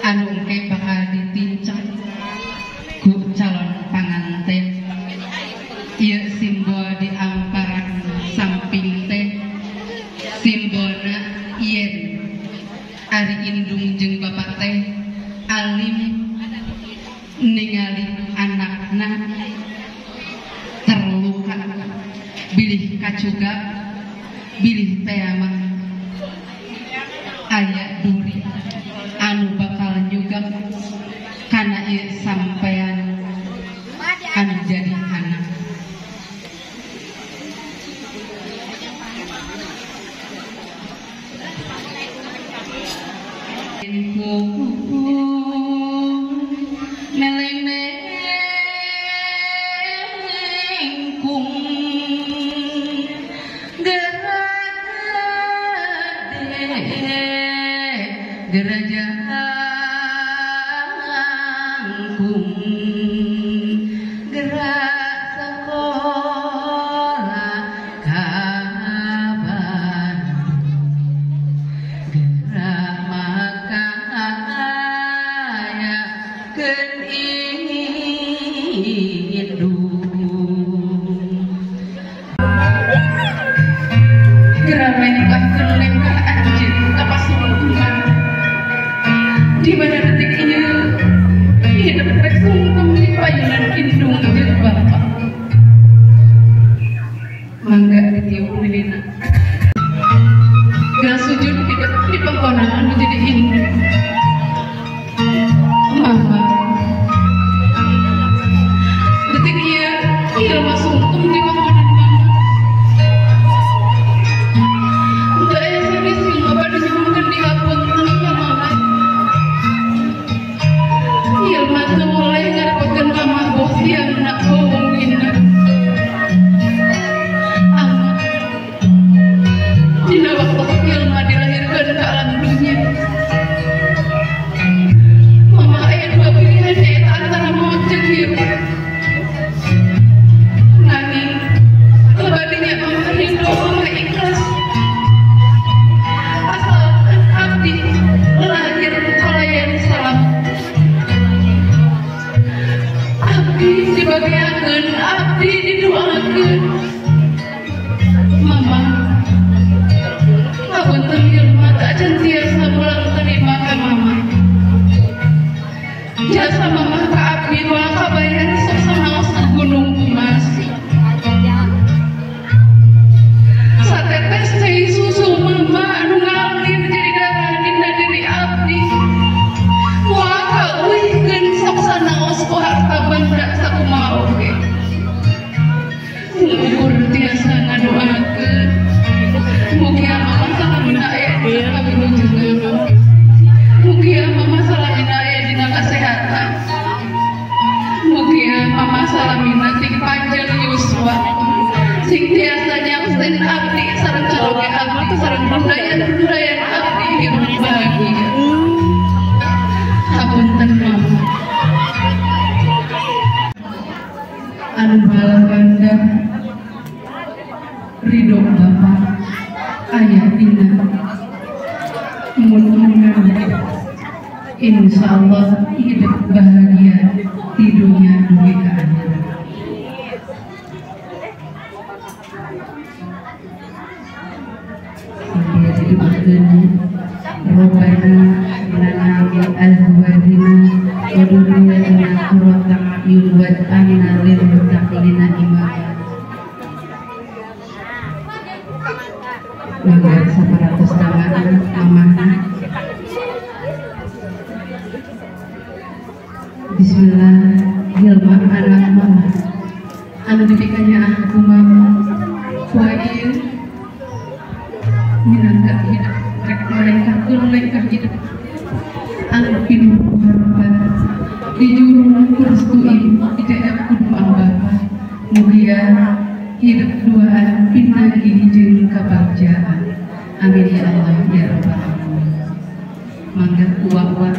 Anu engke bakal ditincak ku calon panganten. Ieu simbol di amparan samping teh simbolna yen ari indung jeung bapak teh alim ningali anakna terluka bilih kacugap bilih teh mah aya duri anu bakal nyugap kana ieu sampean anu jadi anak. Meleng-nengkung gerajangkung gerak sekolah ka Bandung gerak maka ayakeun indung gerak lengkahkeun lengkah anjeun ka pasungkuman di mana detik ini hidup rek sungkem di payunan indung jeung bapak. Mangga ditiup lilina. Gerak sujud hidup di pangkonan anu jadi indung. Mama detik ieu ilmu sungkem di pangkonan mama. Teu aya sanes ilmu bade nyuhunkeun dihapunten ka mama. Ilmu teu mulai ngarepotkeun mama boh siangna boh wengina. Ama dina waktu ilmu dilahirkeun ka alam dunya, mama aya dua pilihan nyaeta antara maot jeung hirup. Nanging lebadinya mama ridho, mama ikhlas asalkan abdi lahir kalayan salam. Abdi dibagiakeun, abdi didoakeun. Mama ngapunten ilmu tak acan tiasa mulang terima ka mama. Jasa mama ka abdi moal kabayar sok sanaos gunung emas. Satetes cai susu mama anu ngalir jadi darah dina diri abdi moal kauihkeun sok sanaos ku harta banda sakumaha oge. Ukur tiasa ngadoakeun mugia mama salamina aya dina kawilujengan, mugia mama salamina aya dina kasehatan, mugia mama salamina sing panjang yuswa, sing tiasa nyangsen abdi sareng caroge abdi sareng bundayan-bundayan abdi hirup bahagia. Hapunten mama. Anu balah banda ridho bapak ayah dina mun-munan insyaallah hidup bahagia di dunia dugi ka akhirat. Sampai didoakeun Rabbana lana min azwajina wa dzurriyyatina qurrata a'yun waj'alna lil muttaqina imama. Mangga saparatus tamaan mamahna. Bismillah Hilma anak mama anu dipikanya aku mama poe ieu minangka hidup rek melengkahkeun lengkah hidup anu pinuh harapan di juru restu ibu dijajab ku doa bapa mugia hidup duaan pinanggi jeung kabagjaan. Amin ya Allah ya rabbal alamin. Mangga uwa-uwa.